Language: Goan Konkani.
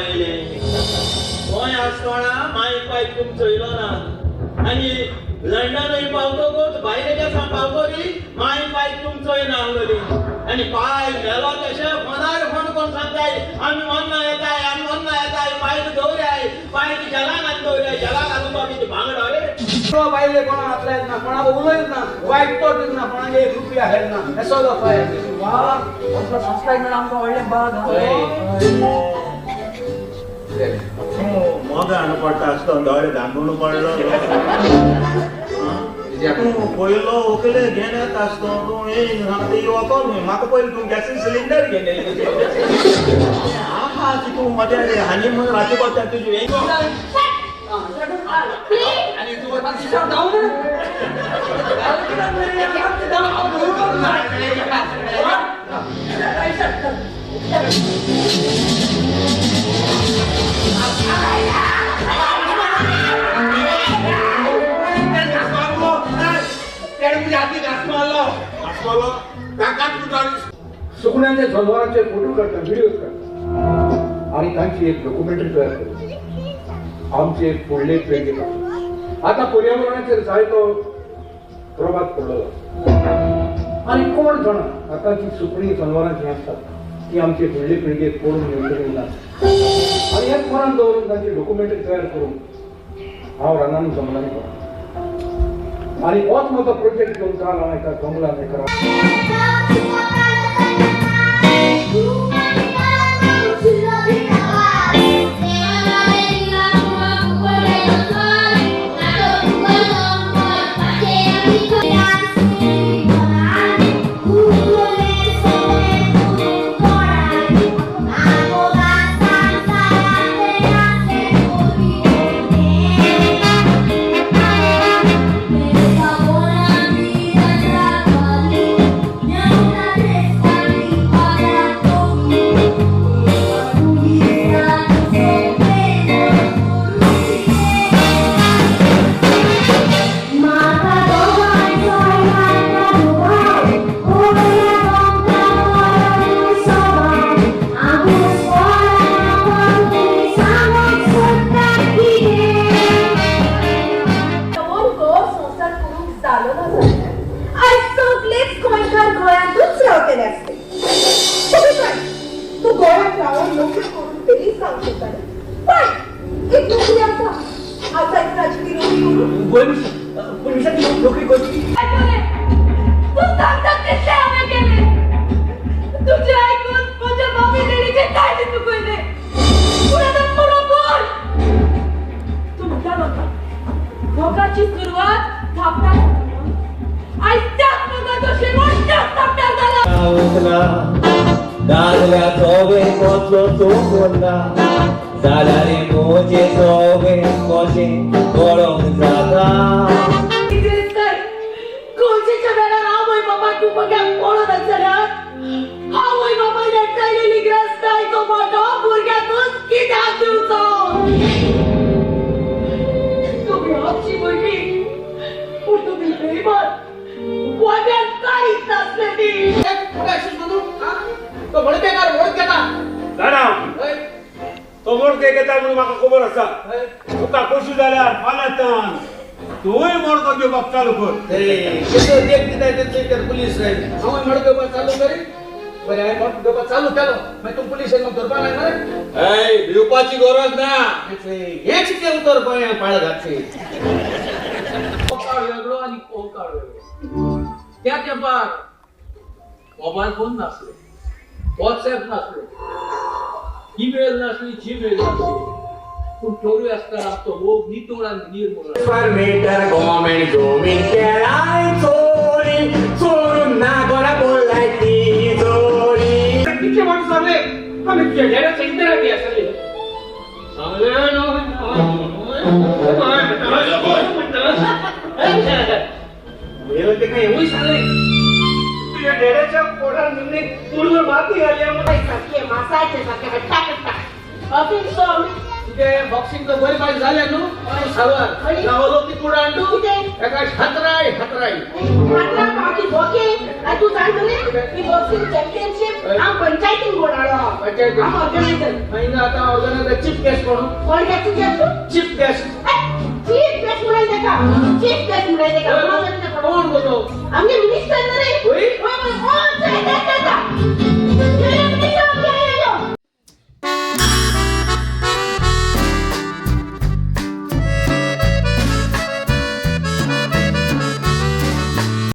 आयले गोंय आसतना माय पाय तुम चोयलो ना आनी लंडनूय पावतकूच भायले देशां पावतरी माय पाय तुम चोयना आसली आनी पाय मेलो तशें फोनार फोन करून सांगताय आमी मन्ना येताय आमी मन्ना येताय पायक दवराय पायक जेलान आनी दवराय जेलान घालून बाबी भांगड रे तो बायले कोणा हातलायत ना कोणाक उलयत ना वायट तो दिना कोणाक एक रुपया हेरना असो पाय वा असलो संस्कार मेळून आमकां व्हडलें बाग मोगान पडटा आसतना दोळे धांपून पडलो तूं पयलो व्हंकले घेवन येता आसतना तूं येयन सांगता ही व्हंकल न्हय म्हाका पयलीं तूं गॅसी सिलिंडर घेवन येयली आहा की तूं म्हज्या हानी म्हणून राती पडटा तुजी आनी तूं जावन सुकण्यांच्या जनावरांचे फोटो करता व्हिडिओ करता आणि तांची एक डॉक्युमेंटरी तयार करता आमचे फुडले पिळगे आता पर्यावरणाचेर जायतो प्रभाव पडलेलो आनी कोण जाणा आतांची सुकणीं जनावरां जीं आसतात ती आमचे फुडले पिळगेक पडून येवचेली ना आनी हेच मनान दवरून तांची डॉक्युमेंटरी तयार करून हांव रानांनी जंगलांनी करता आनी होच म्हजो प्रोजेक्ट घेवन काल हांव एका जंगलान एका भिवपाची गरज ना हेच ते उतर गोंयांत पाळ घातली काळ वेगळो आनी हो काळ वेगळो त्या तेंपार मोबायल फोन नासले वॉट्सएप नासले ईमेल नासली जीमेल नासली पूण तोरूय आसतना आमचो मोग नितळ आनी निर्मूळ परमीटर गव्हर्नमेंट जमीन केळाय चोरी चोरून ना गोरा बोलाय ती चोरी कितले माणूस सांगले आमी तुज्या डॅडाच्या इंतराती आसले सांगले ते काय हेवूय सांगले तुझ्या डॅडाच्या पोटार निमणे कुडवर माती घाली सारखे मासाचे सारखे हट्टा कट्टा ऑफिस तुगे बॉक्सिंग तर बरी बाय जालें न्हू सारवार गावलो ती कुड हाडू एका हातराय हातराय हातरा बाकी बॉकिंग आनी तूं जाण मरे ही बॉक्सिंग चॅम्पियनशीप हांव पंचायतीन घोडाळो पंचायतीन हांव ऑर्गनायझर मागीर आतां ऑर्गनायझर चीफ गेस्ट कोण? कोण guest guest? Chief guest. Chief guest म्हणाय तेका, चीफ गेस्ट म्हणाय तेका. कोण गो तो? आमगे मिनिस्टर न्हू रे. होय? होय होय.